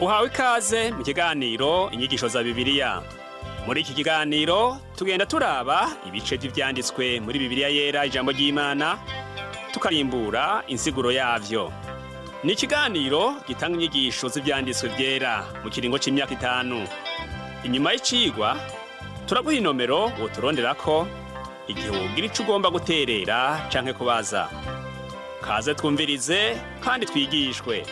Uhawe ikaze mu kiganiro Inyigisho za Bibiliya. Muri iki kiganiro tugenda turaba ibice vy'ivyanditswe muri Bibiliya Yera, ijambo ry'Imana, tukarimbura insiguro yavyo. Ni ikiganiro gitanga inyigisho z'ivyanditswe vyera mu kiringo c'imyaka 5. Inyuma y'icigwa turaguha inomero woturonderako igihe wogira ico ugomba guterera canke kubaza. Kaze twumvirize kandi twigishwe.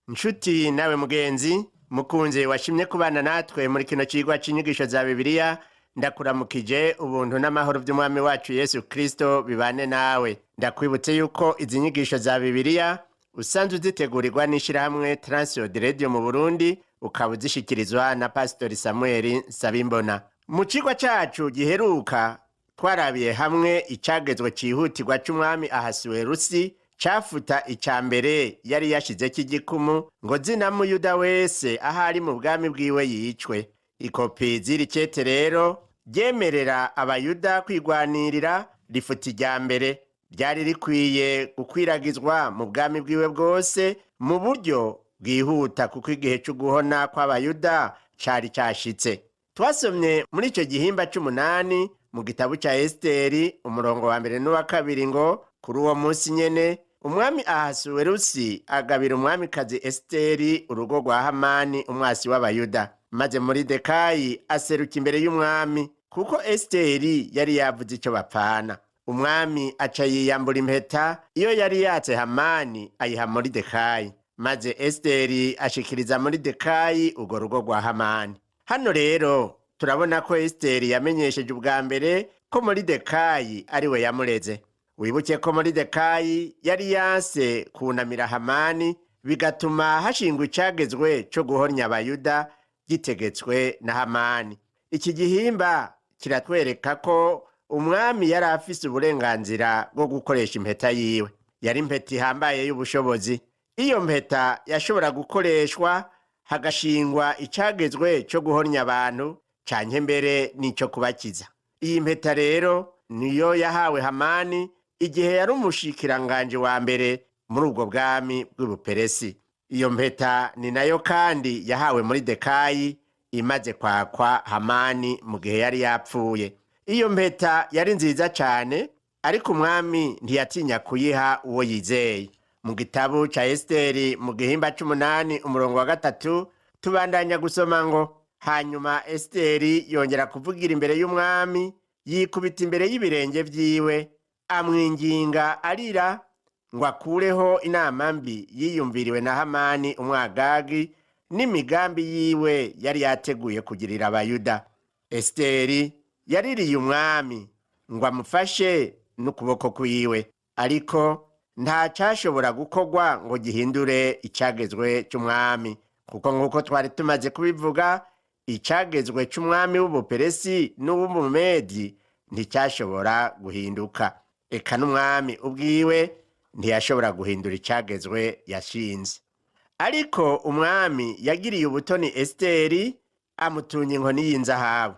Nshuti nawe mugenzi mukunzi washimye kubana natwe muri kino cigwa c'inyigisho za Bibiliya, ndakuramukije. Ubuntu n'amahoro vy'Umwami wacu Yesu Kristo bibane nawe. Ndakwibutse yuko izi nyigisho za Bibiliya usanzwe uzitegurirwa n'ishirahamwe Transworld Radio mu Burundi, ukaba uzishikirizwa na Pasitori Samuel Nsabimbona. Mu cigwa cacu giheruka twarabiye hamwe icagezwe cihutirwa c'umwami Ahasuwerusi cafuta ica mbere yari yashizeko igikumu ngo zina Muyuda wese ahari mu bwami bwiwe yicwe. Ikopi z'iri kete rero ryemerera Abayuda kwigwanirira rifuta irya mbere ryari rikwiye gukwiragizwa mu bwami bwiwe bwose mu buryo bwihuta, kuko igihe c'uguhona kw'Abayuda cari cashitse. Twasomye muri ico gihimba c'umunani mu gitabo ca Esiteri, umurongo wa mbere n'uwa kabiri, ngo: "Kuri uwo munsi nyene umwami Ahasuwerusi agabira umwamikazi Esiteri urugo rwa Hamani, umwasi w'Abayuda. Maze Moridekayi aseruka imbere y'umwami, kuko Esiteri yari yavuze ico bapfana. Umwami aca yiyambura impeta iyo yari yatse Hamani, ayiha Moridekayi. Maze Esiteri ashikiriza Moridekayi urwo rugo rwa Hamani." Hano rero turabona ko Esiteri yamenyesheje ubwa mbere ko Moridekayi ari we yamureze. Wibuke ko Moridekayi yari yanse kunamira Hamani, bigatuma hashingwa icagezwe co guhonya Abayuda gitegetswe na Hamani. Iki gihimba kiratwereka ko umwami yari afise uburenganzira bwo gukoresha impeta yiwe. Yari impeta ihambaye y'ubushobozi. Iyo mpeta yashobora gukoreshwa hagashingwa icagezwe co guhonya abantu canke mbere n'ico kubakiza. Iyi mpeta rero niyo yahawe Hamani igihe yari umushikiranganje wa mbere muri ubwo bwami bw'Ubuperesi. Iyo mpeta ni nayo kandi yahawe Moridekayi imaze kwakwa Hamani mu gihe yari yapfuye. Iyo mpeta yari nziza cane, ariko umwami ntiyatinya kuyiha uwo yizeye. Mu gitabo ca Esiteri, mu gihimba c'umunani, umurongo wa 3, tubandanya gusoma ngo: "Hanyuma Esiteri yongera kuvugira imbere y'umwami, yikubita imbere y'ibirenge vyiwe, amwinginga arira ngo akureho inama mbi yiyumviriwe na Hamani Umwagagi n'imigambi yiwe yari yateguye kugirira Abayuda." Esiteri yaririye umwami ngo amufashe n'ukuboko kwiwe, ariko nta cashobora gukorwa ngo gihindure icagezwe c'umwami, kuko nk'uko twari tumaze kubivuga, icagezwe c'umwami w'Ubuperesi n'uw'Ubumedi nticyashobora guhinduka. Eka n'umwami ubwiwe ntiyashobora guhindura icagezwe yashinze. Ariko umwami yagiriye ubutoni Esiteri, amutunye inkoni y'inzahabu,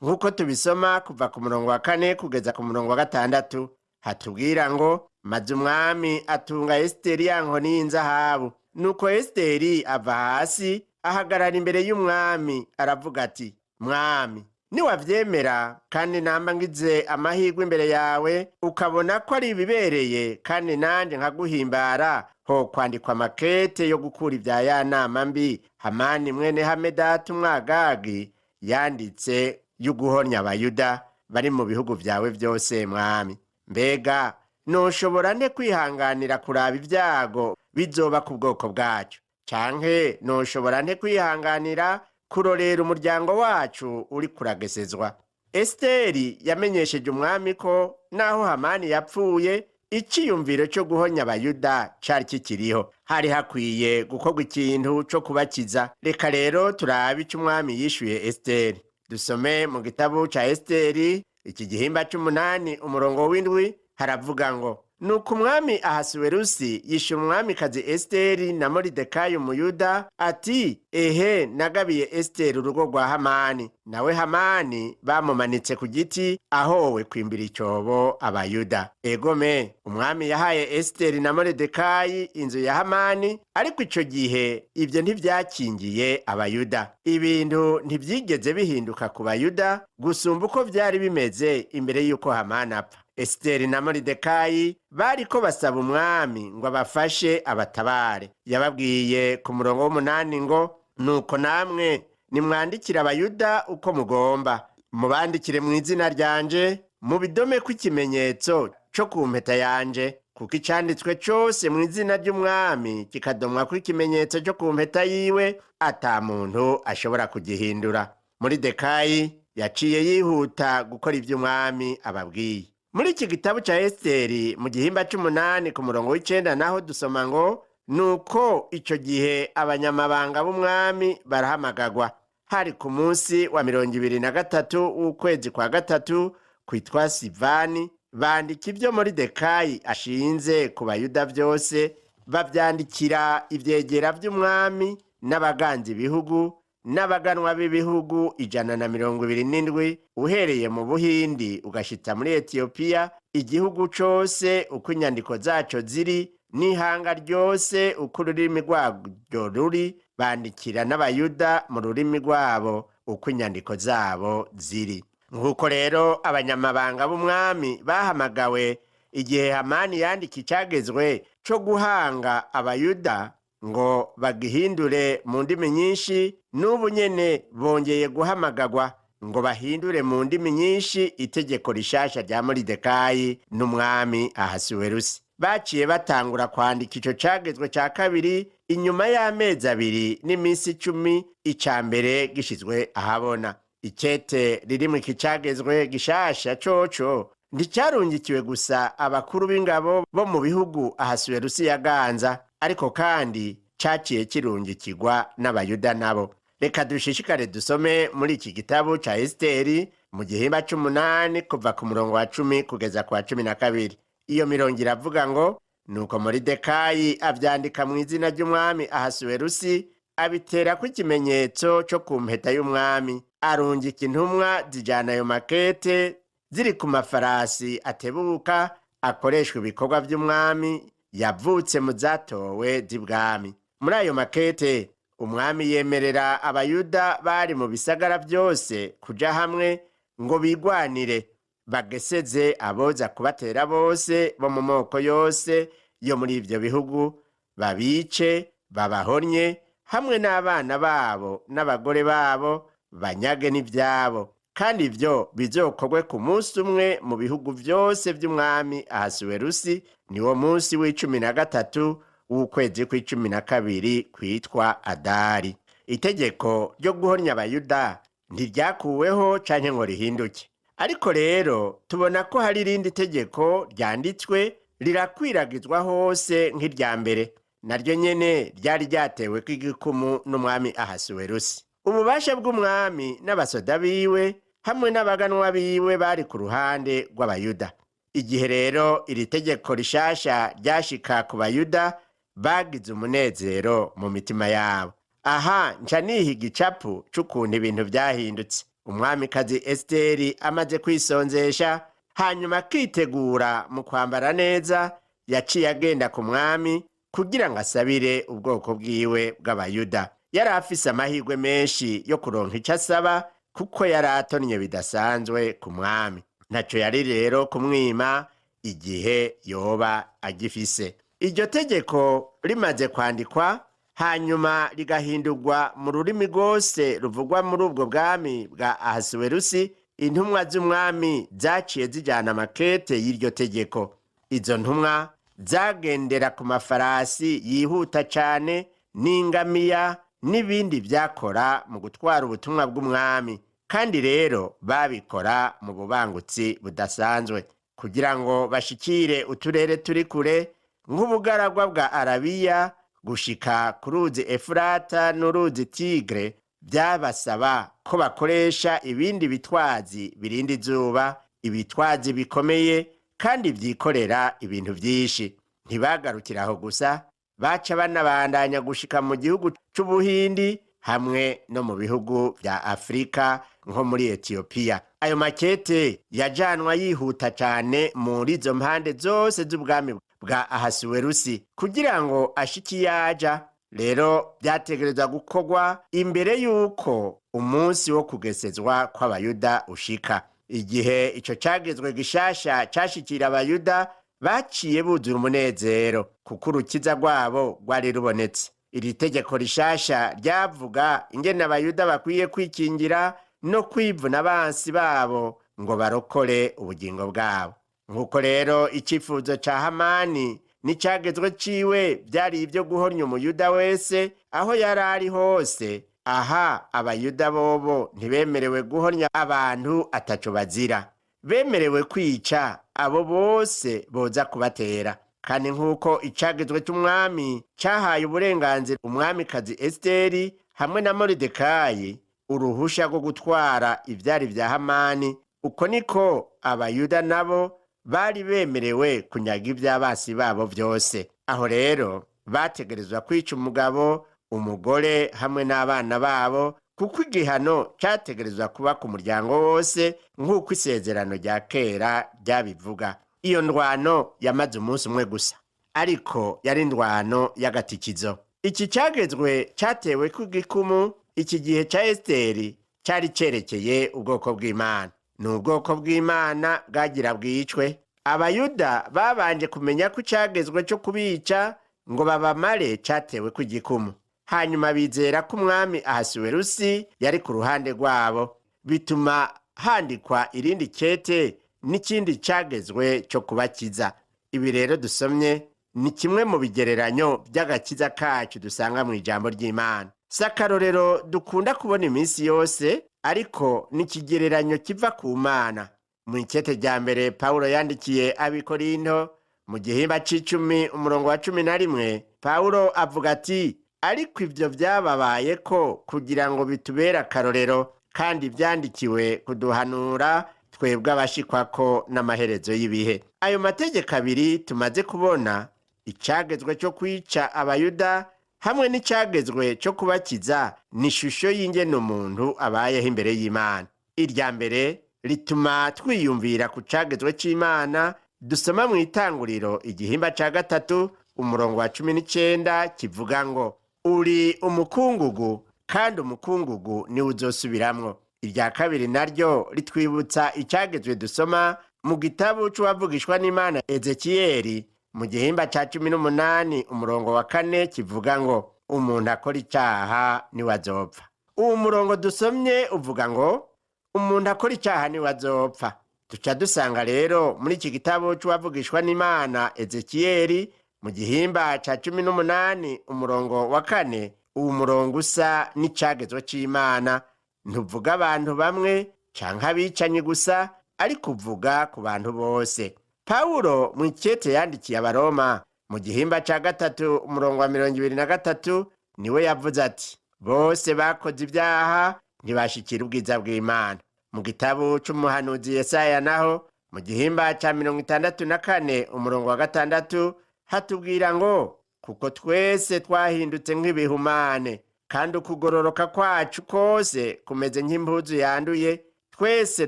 nk'uko tubisoma kuva ku murongo wa 4 kugeza ku murongo wa 6. Hatubwira ngo: "Maze umwami atunga Esiteri ya nkoni y'inzahabu. Nuko Esiteri ava hasi, ahagarara imbere y'umwami, aravuga ati: 'Mwami, niwavyemera kandi namba ngize amahirwe imbere yawe, ukabona ko ari ibibereye kandi nanje nkaguhimbara, ho kwandikwa amakete yo gukura ibya ya nama mbi Hamani mwene Hamedata Umwagagi yanditse y'uguhonya Abayuda bari mu bihugu vyawe vyose. Mwami, mbega noshobora nte kwihanganira kuraba ibyago bizoba ku bwoko bwacu? Canke noshobora nte kwihanganira kurorera umuryango wacu uri kuragesezwa?'" Esiteri yamenyesheje umwami ko naho Hamani yapfuye, iciyumviro cyo guhonya Abayuda cari kikiriho. Hari hakwiye gukorwa ikintu co kubakiza. Reka rero turabe ico umwami yishuye Esiteri. Dusome mu gitabo ca Esiteri, iki gihimba c'umunani, umurongo w'7. Haravuga ngo: Nuko umwami Ahasuwerusi yishyura umwamikazi Esiteri na Moridekayi Umuyuda ati: "Ehe, nagabiye Esiteri urugo rwa Hamani, nawe Hamani bamumanitse ku giti ahowe kwimbira icyobo Abayuda." Egome, umwami yahaye Esiteri na Moridekayi inzu ya Hamani, ariko icyo gihe ibyo ntibyakingiye Abayuda. Ibintu ntibyigeze bihinduka ku Bayuda gusumba uko byari bimeze imbere y'uko Hamani apfa. Esiteri na Moridekayi bariko basaba umwami ngo abafashe, abatabare. Yababwiye ku murongo w'8 ngo: "Nuko namwe nimwandikire Abayuda uko mugomba, mubandikire mu izina ryanje, mubidome ko ikimenyetso co ku mpeta yanje, kuko icanditswe cose mu izina ry'umwami kikadomwa ko ikimenyetso cyo ku mpeta yiwe, ata muntu ashobora kugihindura." Moridekayi yaciye yihuta gukora ibyo umwami ababwiye. Muri iki gitabo cya Esiteri, mu gihimba c'8 ku murongo w'9, naho dusoma ngo: "Nuko icyo gihe abanyamabanga b'umwami barahamagagwa. Hari ku munsi wa 23 w'ukwezi kwa gatatu kwitwa Sivani. Bandika ibyo Moridekayi ashinze ku Bayuda byose, babyandikira ibyegera by'umwami n'abaganza ibihugu n'abaganwa b'ibihugu 127, uhereye mu Buhindi ugashitsa muri Etiyopiya, igihugu cose uko inyandiko zaco ziri, n'ihanga ryose uko ururimi rwaryo ruri. Bandikira n'Abayuda mu rurimi rwabo uko inyandiko zabo ziri." Nk'uko rero abanyamabanga b'umwami bahamagawe igihe Hamani yandika icagezwe co guhanga Abayuda ngo bagihindure mu ndimi nyinshi, n'ubu nyene bongeye guhamagagwa ngo bahindure mu ndimi nyinshi itegeko rishasha rya Moridekayi n'umwami Ahasuwerusi. Baciye batangura kwandika ico cagezwe ca kabiri inyuma y'amezi 2 n'iminsi 10 ica mbere gishizwe ahabona. Ikete ririmwo iki cagezwe gishasha coco nticarungikiwe gusa abakuru b'ingabo bo mu bihugu Ahasuwerusi yaganza, ariko kandi caciye kirungikirwa n'Abayuda nabo. Reka dushishikare dusome muri iki gitabo ca Esiteri, mu gihimba c'8, kuva ku murongo wa 10 kugeza ku wa 12. Iyo mirongo iravuga ngo: "Nuko Moridekayi avyandika mu izina ry'umwami Ahasuwerusi, abiterako ikimenyetso co ku mpeta y'umwami, arungika intumwa zijana ayo makete ziri ku mafarasi atebuka akoreshwa ibikorwa vy'umwami yavutse mu zatowe z'ibwami. Muri ayo makete umwami yemerera Abayuda bari mu bisagara byose kuja hamwe ngo bigwanire, bageseze aboza kubatera bose bo mu moko yose yo muri ivyo bihugu, babice, babahonye hamwe n'abana babo n'abagore babo, banyage n'ivyabo. Kandi ivyo bizokorwe ku munsi umwe mu bihugu vyose vy'umwami Ahasuwerusi, niwo munsi w'13 w'ukwezi kw'12 kwitwa Adari." Itegeko ryo guhonya Abayuda ntiryakuweho canke ngo rihinduke, ariko rero tubona ko hari irindi tegeko ryanditswe rirakwiragizwa hose nk'irya mbere, naryo nyene ryari ryatewe kw'igikumu n'umwami Ahasuwerusi. Ububasha bw'umwami n'abasoda biwe hamwe n'abaganwa biwe bari ku ruhande rw'Abayuda. Igihe rero iri tegeko rishasha ryashika ku Bayuda, bagize umunezero mu mitima yabo. Aha nca niha igicapu c'ukuntu ibintu vyahindutse. Umwamikazi Esiteri amaze kwisonzesha, hanyuma akitegura mu kwambara neza, yaciye agenda ku mwami kugira ngo asabire ubwoko bwiwe bw'Abayuda. Yari afise amahirwe menshi yo kuronka ico asaba, kuko yari atonnye bidasanzwe ku mwami. Ntaco yari rero kumwima igihe yoba agifise. Iryo tegeko rimaze kwandikwa, hanyuma rigahindurwa mu rurimi rwose ruvugwa muri ubwo bwami bwa Ahasuwerusi, intumwa z'umwami zaciye zijana amakete y'iryo tegeko. Izo ntumwa zagendera ku mafarasi yihuta cane n'ingamiya n'ibindi byakora mu gutwara ubutumwa bw'umwami, kandi rero babikora mu bubangutsi budasanzwe kugira ngo bashikire uturere turi kure nk'ubugaragwa bwa Arabiya gushika ku ruzi Efurata n'uruzi Tigre. Byabasaba ko bakoresha ibindi bitwazi birinda izuba, ibitwazi bikomeye. kandi vyikorera ibintu vyinshi. Ntibagarukira aho gusa, baca banabandanya gushika mu gihugu c'Ubuhindi hamwe no mu bihugu vya Afurika nko muri Etiyopiya. Ayo makete yajanwa yihuta cane muri izo mpande zose z'ubwami bwa Ahasuwerusi kugira ngo ashike iyaja. Rero vyategerezwa gukorwa imbere y'uko umunsi wo kugesezwa kw'Abayuda ushika. Igihe ico cagezwe gishasha cashikira Abayuda, baciye buzura umunezero kuko urukiza rwabo rwari rubonetse. Iri tegeko rishasha ryavuga ingene Abayuda bakwiye kwikingira no kwivuna abansi babo ngo barokore ubugingo bwabo. Nk'uko rero icifuzo ca Hamani n'icagezwe ciwe vyari ivyo guhonya Umuyuda wese aho yari ari hose, aha Abayuda bobo ntibemerewe guhonya abantu ataco bazira, bemerewe kwica abo bose boza kubatera. Kandi nk'uko icagezwe c'umwami cahaye uburenganzira umwamikazi Esiteri hamwe na Moridekayi uruhusha rwo gutwara ivyari vya Hamani, uko niko Abayuda nabo bari bemerewe kunyaga ivy'abasi babo vyose. Aho rero bategerezwa kwica umugabo, umugore hamwe n'abana babo, kuko igihano categerezwa kuba ku muryango wose nk'uko isezerano rya kera ryabivuga. Iyo ndwano yamaze umunsi umwe gusa, ariko yari indwano y'agatikizo. Iki cagezwe catewe ku gikumu iki gihe ca Esiteri cari cerekeye ubwoko bw'Imana. Ni ubwoko bw'Imana bwagira bwicwe. Abayuda babanje kumenya ko icagezwe co kubica ngo babamare catewe ku gikumu, hanyuma bizera ko umwami Ahasuwerusi yari ku ruhande rwabo, bituma handikwa irindi kete n'ikindi cagezwe cyo kubakiza. Ibi rero dusomye ni kimwe mu bigereranyo by'agakiza kacu dusanga mu ijambo ry'Imana. Si akarorero dukunda kubona iminsi yose, ariko ni ikigereranyo kiva ku Mana. Mu ikete rya mbere Pawulo yandikiye Abikorinto mu gihimba c'icumi umurongo wa 11, Pawulo avuga ati: ariko ibyo byababaye ko kugira ngo bitubere akarorero, kandi byandikiwe kuduhanura twebwe abashikwako n'amaherezo y'ibihe. Ayo mategeko abiri tumaze kubona, icagezwe cyo kwica Abayuda hamwe n'icagezwe cyo kubakiza, ni ishusho y'ingene umuntu abayeho imbere y'Imana. Irya mbere rituma twiyumvira ku cagezwe c'Imana dusoma mu Itanguriro igihimba ca 3 umurongo wa 19 kivuga ngo: uri umukungugu kandi umukungugu niwe uzosubiramwo. Irya kabiri naryo ritwibutsa icagezwe dusoma mu gitabo c'uwavugishwa n'Imana Ezekiyeli mu gihimba ca 18 umurongo wa 4 kivuga ngo: umuntu akora icaha niwe azopfa. Uwo murongo dusomye uvuga ngo umuntu akora icaha niwe azopfa. Duca dusanga rero muri iki gitabo c'uwavugishwa n'Imana Ezekiyeli mu gihimba ca 18 umurongo wa 4, uwo murongo usa n'icagezwe c'Imana. Ntuvuga abantu bamwe canke abicanyi gusa, ariko uvuga ku bantu bose. Pawulo mu ikete yandikiye Abaroma mu gihimba ca 3 umurongo wa 23 niwe yavuze ati: bose bakoze ibyaha ntibashikira ubwiza bw'Imana. Mu gitabo c'umuhanuzi Yesaya naho mu gihimba ca 64 umurongo wa 6 hatubwira ngo: kuko twese twahindutse nk'ibihumane, kandi ukugororoka kwacu kose kumeze nk'impuzu yanduye, twese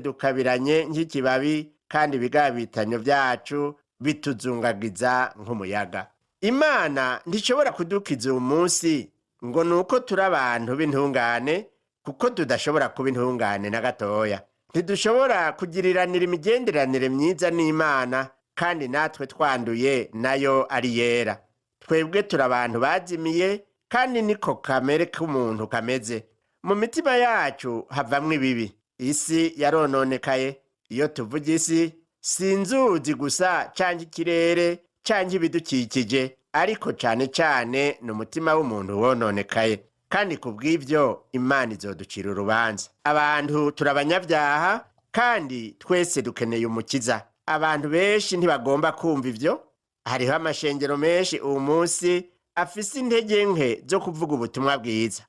dukabiranye nk'ikibabi, kandi ibigabitanyo byacu bituzungagiza nk'umuyaga. Imana ntishobora kudukiza uyu munsi ngo ni uko turi abantu b'intungane, kuko tudashobora kuba intungane na gatoya. Ntidushobora kugiriranira imigenderanire myiza n'Imana kandi natwe twanduye nayo ari yera. Twebwe turi abantu bazimiye, kandi niko kamere k'umuntu kameze. Mu mitima yacu havamwo ibibi. Isi yarononekaye. Iyo tuvuga isi, si inzuzi gusa canke ikirere canke ibidukikije, ariko cane cane ni umutima w'umuntu wononekaye. Kandi ku bw'ivyo Imana izoducira urubanza. Abantu turi abanyabyaha kandi twese dukeneye umukiza. Abantu benshi ntibagomba kumva ivyo. Hariho amashengero menshi uwu munsi afise intege nke zo kuvuga ubutumwa bwiza.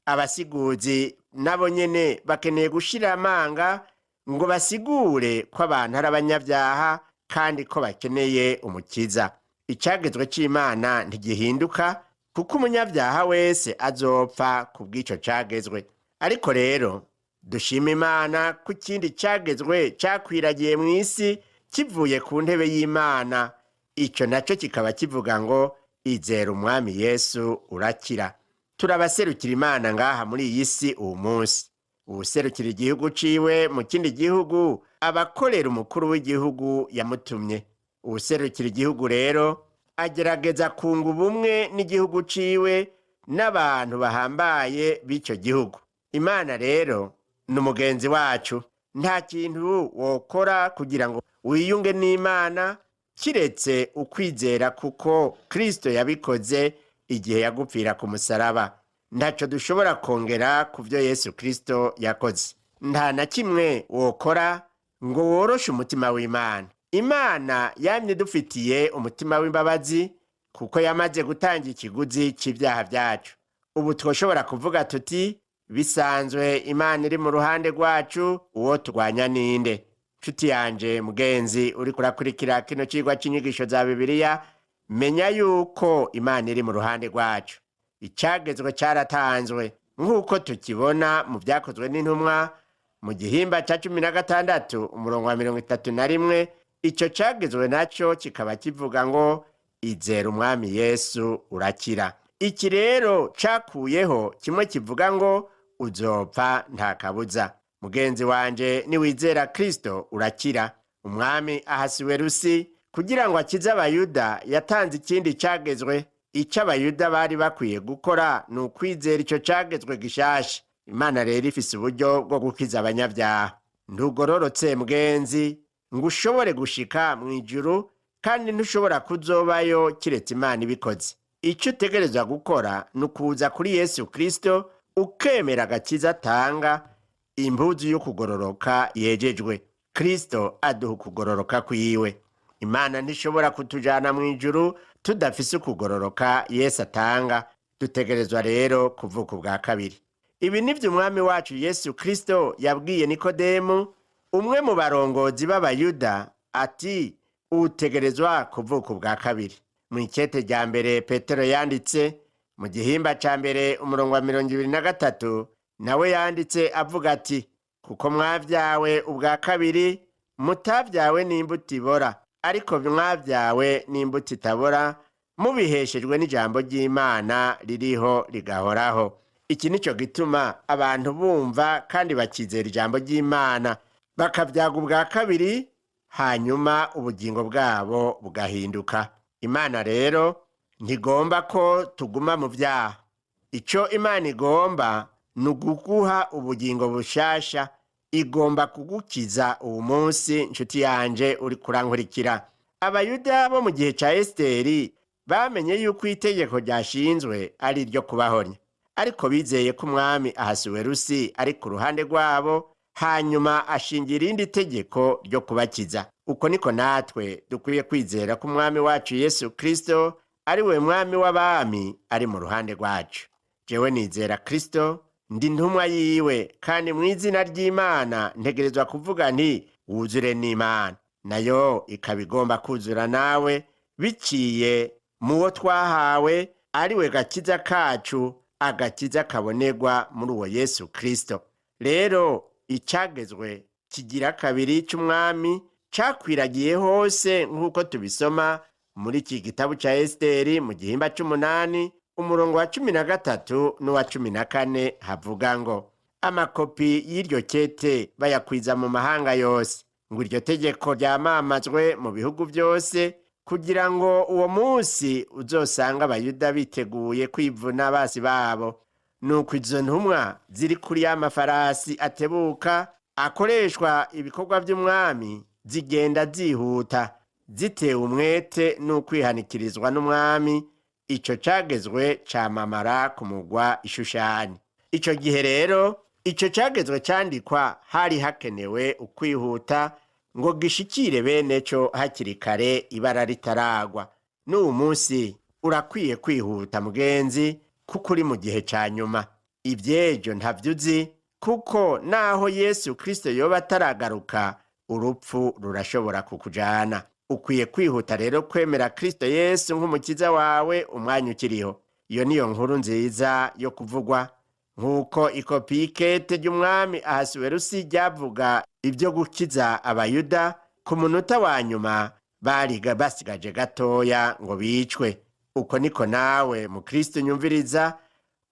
Abasiguzi nabo nyene bakeneye gushira amanga ngo basigure ko abantu ari abanyabyaha kandi ko bakeneye umukiza. Icagezwe c'Imana ntigihinduka, kuko umunyabyaha wese azopfa ku bw'ico cagezwe. Ariko rero dushima Imana ko ikindi cagezwe cakwiragiye mu isi kivuye ku ntebe y'Imana. Ico naco kikaba kivuga ngo: izera Umwami Yesu urakira. Turabaserukira Imana ngaha muri iyi si uwu munsi. Uwuserukira igihugu ciwe mu kindi gihugu abakorera umukuru w'igihugu yamutumye. Uwuserukira igihugu rero agerageza kunga ubumwe n'igihugu ciwe n'abantu bahambaye b'icyo gihugu. Imana rero ni umugenzi wacu. Nta kintu wokora kugira ngo wiyunge n'Imana kiretse ukwizera, kuko Kristo yabikoze igihe yagupfira ku musaraba. Ntacyo dushobora kongera ku byo Yesu Kristo yakoze. Nta na kimwe wokora ngo woroshe umutima w'Imana. Imana yamye idufitiye umutima w'imbabazi, kuko yamaze gutanga ikiguzi cy'ibyaha byacu. Ubu twoshobora kuvuga tuti: bisanzwe Imana iri mu ruhande rwacu, uwo turwanya ninde? Nshuti yanje mugenzi uri kurakurikira kino cigwa c'inyigisho za Bibiliya, menya yuko Imana iri mu ruhande rwacu. Icagezwe caratanzwe nk'uko tukibona mu Vyakozwe n'Intumwa mu gihimba ca 16 umurongo wa 31. Ico cagezwe naco kikaba kivuga ngo: izera Umwami Yesu urakira. Iki rero cakuyeho kimwe kivuga ngo: uzopfa nta kabuza. Mugenzi wanje, niwizera Kristo urakira. Umwami Ahasuwerusi, kugira ngo akize Abayuda, yatanze ikindi cagezwe. Icyo Abayuda bari bakwiye gukora ni ukwizera ico cagezwe gishasha. Imana rero ifise uburyo bwo gukiza abanyabyaha. Ntugororotse mugenzi ngo ushobore gushika mu ijuru, kandi ntushobora kuzobayo kiretse Imana ibikoze. Icyo utegerezwa gukora ni ukuza kuri Yesu Kristo, ukemera agakiza atanga, impuzu yo kugororoka yejejwe. Kristo aduha ukugororoka kwiwe. Imana ntishobora kutujana mu ijuru tudafise ukugororoka Yesu atanga. Dutegerezwa rero kuvuka ubwa kabiri. Ibi nivyo Umwami wacu Yesu Kristo yabwiye Nikodemu, umwe mu barongozi b'Abayuda, ati: utegerezwa kuvuka ubwa kabiri. Mu ikete rya mbere Petero yanditse mu gihimba ca mbere umurongo wa 23, nawe yanditse avuga ati: kuko mwavyawe ubwa kabiri, mutavyawe n'imbuto ibora, ariko mwavyawe n'imbuto itabora, mubiheshejwe n'ijambo ry'Imana ririho rigahoraho. Iki nico gituma abantu bumva kandi bakizera ijambo ry'Imana, bakavyaga ubwa kabiri, hanyuma ubugingo bwabo bugahinduka. Imana rero ntigomba ko tuguma mu vyaha. Ico Imana igomba ni uguguha ubugingo bushasha. Igomba kugukiza uwu munsi, nshuti yanje uri kurankurikira. Abayuda bo mu gihe ca Esiteri bamenye yuko itegeko ryashinzwe ari iryo kubahonya, ariko bizeye ko umwami Ahasuwerusi ari ku ruhande rwabo, hanyuma ashinga irindi tegeko ryo kubakiza. Uko niko natwe dukwiye kwizera ko Umwami wacu Yesu Kristo, ari we Mwami w'abami, ari mu ruhande rwacu. Jewe nizera Kristo, ndi ntumwa yiwe, kandi mu izina ry'Imana ntegerezwa kuvuga nti: wuzure n'Imana, nayo ikaba igomba kuzura nawe biciye mu wo twahawe, ari we gakiza kacu, agakiza kabonerwa muri uwo Yesu Kristo. Rero icagezwe kigira kabiri c'umwami cakwiragiye hose, nk'uko tubisoma muri iki gitabo ca Esiteri mu gihimba c'umunani umurongo wa 13 n'uwa 14, havuga ngo: amakopi y'iryo kete bayakwiza mu mahanga yose, ngo iryo tegeko ryamamazwe mu bihugu byose, kugira ngo uwo munsi uzosanga Abayuda biteguye kwivuna basi babo. Nuko izo ntumwa ziri kuri ya mafarasi atebuka akoreshwa ibikorwa by'umwami zigenda zihuta, zitewe umwete n'ukwihanikirizwa n'umwami. Ico cagezwe camamara ku mugwa Ishushani. Ico gihe rero ico cagezwe candikwa, hari hakenewe ukwihuta ngo gishikire bene co hakiri kare, ibara ritaragwa. N'uwu munsi urakwiye kwihuta mugenzi, kuko uri mu gihe ca nyuma. Ivyejo ntavyo uzi, kuko naho Yesu Kristo yoba ataragaruka, urupfu rurashobora kukujana. Ukwiye kwihuta rero kwemera Kristo Yesu nk'umukiza wawe umwanya ukiriho. Iyo niyo nkuru nziza yo kuvugwa, nk'uko ikopi y'ikete ry'umwami Ahasuwerusi ryavuga ibyo gukiza Abayuda ku munota wa nyuma bariga basigaje gatoya ngo bicwe. Uko niko nawe mu Kristo nyumviriza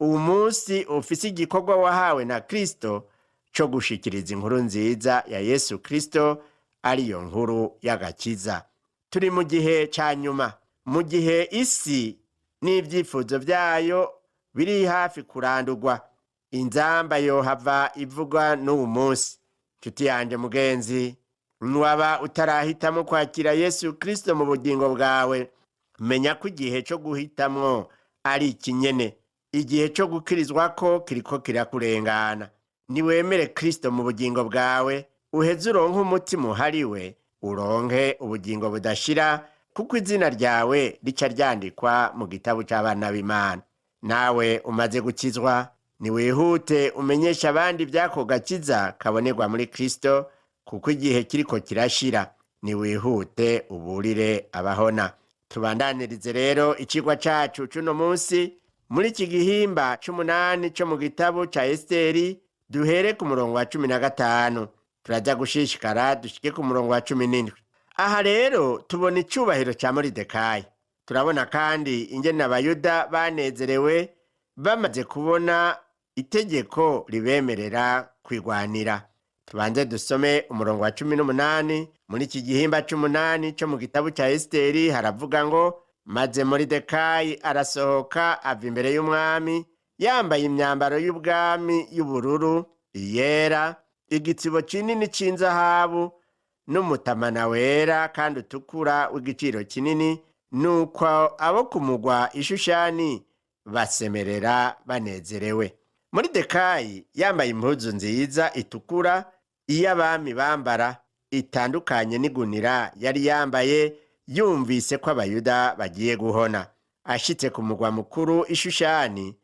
uwu munsi ufise igikorwa wahawe na Kristo co gushikiriza inkuru nziza ya Yesu Kristo, ariyo nkuru y'agakiza. Turi mu gihe ca nyuma, mu gihe isi n'ivyifuzo vyayo biri hafi kurandurwa. Inzamba yohava ivugwa n'uwu munsi. Nshuti yanje mugenzi, nwaba utarahitamo kwakira Yesu Kristo mu bugingo bwawe, menya ko igihe co guhitamwo ari iki nyene. Igihe co gukirizwako kiriko kirakurengana. Niwemere Kristo mu bugingo bwawe, uheze uronke umutima uhariwe, uronke ubugingo budashira, kuko izina ryawe rica ryandikwa mu gitabo c'abana b'Imana. Nawe umaze gukizwa, niwihute umenyeshe abandi ivy'ako gakiza kabonerwa muri Kristo, kuko igihe kiriko kirashira. Niwihute uburire abahona. Tubandanirize rero icigwa cacu c'uno munsi muri iki gihimba c'umunani co mu gitabo ca Esiteri, duhere ku murongo wa 15, turaja gushishikara dushike ku murongo wa 17. Aha rero tubona icubahiro ca Moridekayi. Turabona kandi ingene Abayuda banezerewe bamaze kubona itegeko ribemerera kwigwanira. Tubanze dusome umurongo wa 18 muri iki gihimba c'umunani co mu gitabo ca Esiteri. Haravuga ngo: "Maze Moridekayi arasohoka ava imbere y'umwami, yambaye imyambaro y'ubwami y'ubururu, iyera, igitsibo kinini c'inzahabu n'umutamana wera kandi utukura w'igiciro kinini. Nuko abo kumugwa Ishushani basemerera banezerewe." Moridekayi yambaye impuzu nziza itukura, iyo abami bambara, itandukanye n'igunira yari yambaye yumvise ko Abayuda bagiye guhona. Ashitse ku mugwa mukuru Ishushani,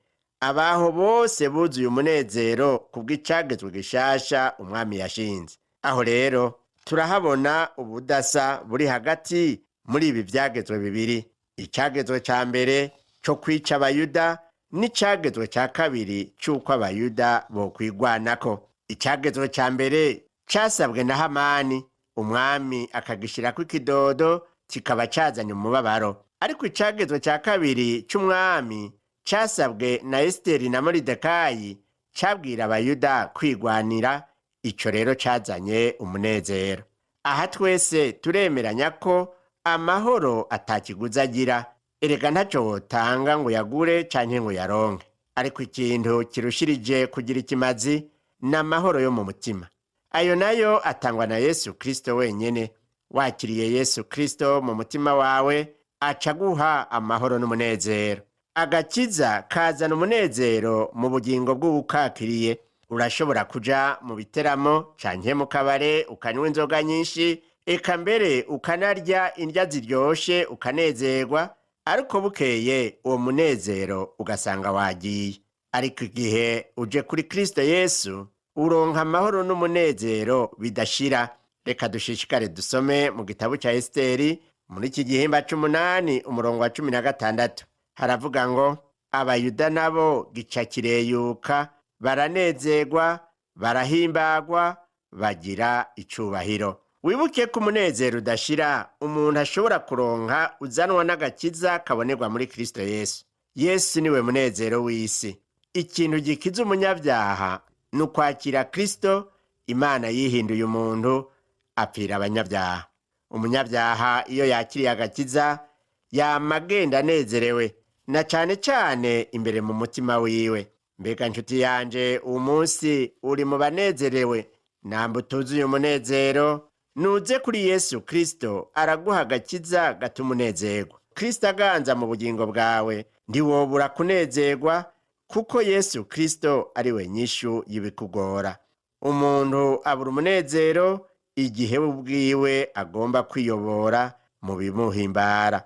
abaho bose buzuye umunezero kubw'icagezwe gishasha umwami yashinze. Aho rero turahabona ubudasa buri hagati muri ibi vyagezwe bibiri: icagezwe ca mbere co kwica Abayuda n'icagezwe ca kabiri c'uko Abayuda bokwigwanako. Icagezwe ca mbere casabwe na Hamani, umwami akagishirako ikidodo, kikaba cazanye umubabaro. Ariko icagezwe ca kabiri c'umwami casabwe na Esiteri na Moridekayi cabwira Abayuda kwigwanira. Ico rero cazanye umunezero. Aha twese turemeranya ko amahoro atakiguzi agira. Erega ntaco wotanga ngo uyagure canke ngo uyaronke. Ariko ikintu kirushirije kugira ikimazi ni amahoro yo mu mutima. Ayo nayo atangwa na Yesu Kristo wenyene. Wakiriye Yesu Kristo mu mutima wawe, aca aguha amahoro n'umunezero. Agakiza kazana umunezero mu bugingo bw'uwukakiriye. Urashobora kuja mu biteramo canke mu kabare, ukanywa inzoga nyinshi, eka mbere ukanarya indya ziryoshe, ukanezerwa, ariko bukeye uwo munezero ugasanga wagiye. Ariko igihe uje kuri Kristo Yesu, uronka amahoro n'umunezero bidashira. Reka dushishikare dusome mu gitabo ca Esiteri muri iki gihimba c'umunani, umurongo wa 16. Haravuga ngo: "Abayuda nabo gica kireyuka, baranezerwa, barahimbagwa, bagira icubahiro." Wibuke ko umunezero udashira umuntu ashobora kuronka uzanwa n'agakiza kabonerwa muri Kristo Yesu. Yesu niwe munezero w'isi. Ikintu gikiza umunyabyaha ni ukwakira Kristo. Imana yihinduye umuntu, apfira abanyabyaha. Umunyabyaha iyo yakiriye agakiza yama agenda anezerewe, na cane cane imbere mu mutima wiwe. Mbega nshuti yanje, uwu munsi uri mu banezerewe? Namba utuzuye umunezero, nuze kuri Yesu Kristo, araguha agakiza gatuma unezerwa. Kristo aganza mu bugingo bwawe, ntiwobura kunezerwa, kuko Yesu Kristo ari we nyishu y'ibikugora. Umuntu abura umunezero igihe we ubwiwe agomba kwiyobora mu bimuhimbara,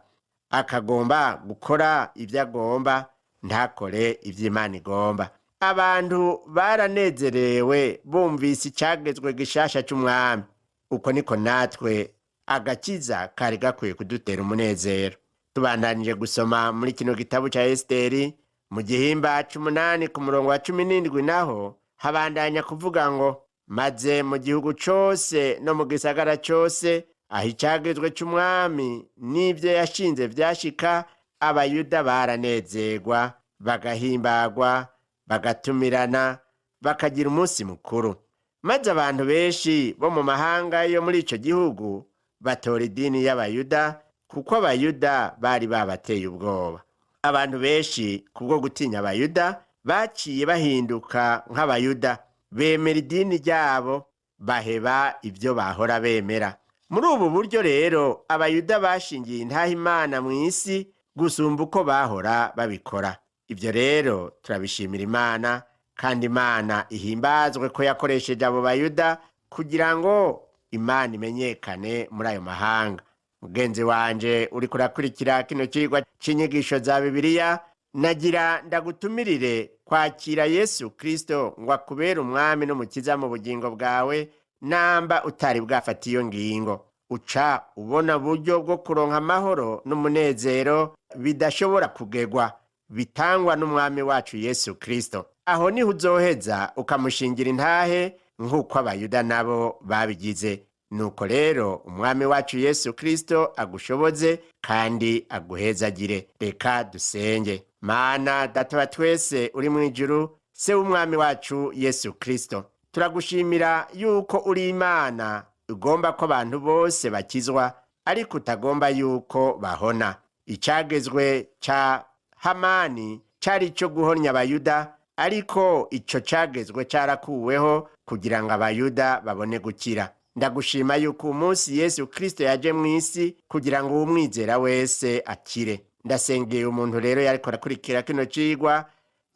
akagomba gukora ibyo agomba, ntakore ibyo Imana igomba. Abantu baranezerewe bumvise icagezwe gishasha c'umwami. Uko niko natwe Agakiza kari gakwiye kudutera umunezero. Tubandanije gusoma muri kino gitabo cya Esiteri mu gihimba c'umunani ku murongo wa 17, naho habandanya kuvuga ngo: maze mu gihugu cose no mu gisagara cose aho icagezwe c'umwami n'ivyo yashinze vyashika, Abayuda baranezerwa, bagahimbagwa, bagatumirana, bakagira umunsi mukuru. Maze abantu benshi bo mu mahanga yo muri ico gihugu batora idini y'Abayuda, kuko Abayuda bari babateye ubwoba. Abantu benshi kubwo gutinya Abayuda baciye bahinduka nk'Abayuda, bemera idini ryabo, baheba ibyo bahora bemera. Muri ubu buryo rero Abayuda bashingiye intaha Imana mu isi gusumba uko bahora babikora. Ibyo rero turabishimira Imana, kandi Imana ihimbazwe ko yakoresheje abo Bayuda kugira ngo Imana imenyekane muri ayo mahanga. Mugenzi wanje uriko urakurikira kino cigwa c'inyigisho za Bibiliya, nagira ndagutumirire kwakira Yesu Kristo ngo akubere umwami n'umukiza mu bugingo bwawe. Namba utari bwafata iyo ngingo, uca ubona uburyo bwo kuronka amahoro n'umunezero bidashobora kugegwa, bitangwa n'umwami wacu Yesu Kristo. Aho niho uzoheza ukamushingira intahe nk'uko Abayuda nabo babigize. Nuko rero umwami wacu Yesu Kristo agushoboze kandi aguhezagire. Reka dusenge. Mana Data wa twese uri mu ijuru, se w'umwami wacu Yesu Kristo, turagushimira yuko uri Imana ugomba ko abantu bose bakizwa, ariko utagomba yuko bahona. Icagezwe ca Hamani cari ico guhonya Abayuda, ariko ico cagezwe carakuweho kugira ngo Abayuda babone gukira. Ndagushima yuko umunsi Yesu Kristo yaje mu isi kugira ngo uwumwizera wese akire. Ndasengeye umuntu rero yariko arakurikira kino cigwa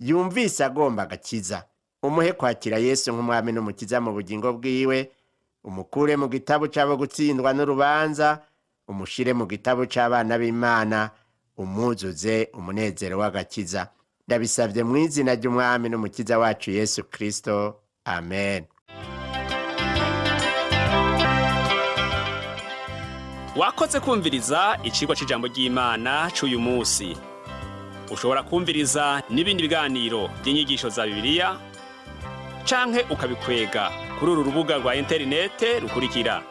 yumvise agomba agakiza, umuhe kwakira Yesu nk'umwami n'umukiza mu bugingo bwiwe, umukure mu gitabo c'abo gutsindwa n'urubanza, umushire mu gitabo c'abana b'Imana, umuzuze umunezero w'agakiza. Ndabisabye mu izina ry'umwami n'umukiza wacu Yesu Kristo, amen. Wakoze kumviriza icigwa c'ijambo ry'Imana c'uyu munsi. Ushobora kumviriza n'ibindi biganiro by'inyigisho za Bibiliya canke ukabikwega kuri uru rubuga rwa interinete rukurikira: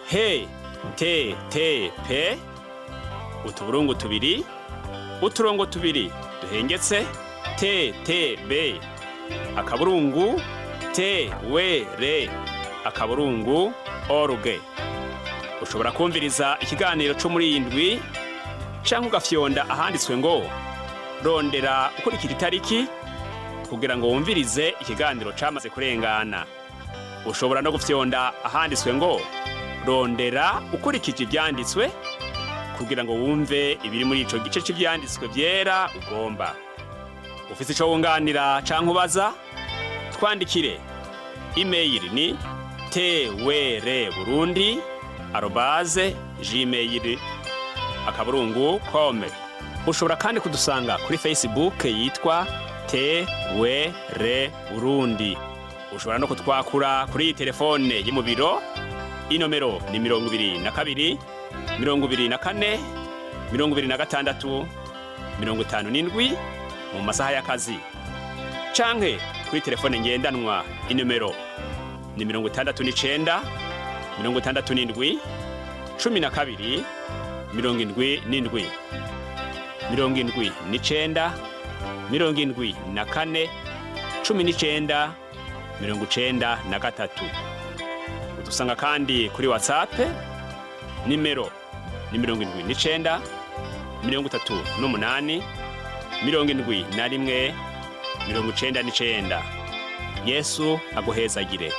he te te pe utuburungu tubiri uturongo tubiri duhengetse te te be akaburungu te we re akaburungu org. Ushobora kumviriza ikiganiro cyo muri iyi ndwi canke ugafyonda ahanditswe ngo rondera ukurikira itariki kugira ngo wumvirize ikiganiro camaze kurengana. Ushobora no gufyonda ahanditswe ngo rondera ukurikije ivyanditswe kugira ngo wumve ibiri muri ico gice c'ivyanditswe vyera ugomba. Ufise ico wunganira canke ubaza, twandikire. Imeyili ni twr burundi arobase gmail akaburungu kome. Ushobora kandi kudusanga kuri Facebook yitwa TWR Burundi. Ushobora no kutwakura kuri iyi telefone yo mu biro. Inomero ni 22 24 26 57 mu masaha y'akazi, canke kuri telefone ngendanwa inomero ni 69 67 12 77 79 74 19 93. Udusanga kandi kuri WhatsApp, nimero ni 79 38 71 99. Yesu aguhezagire.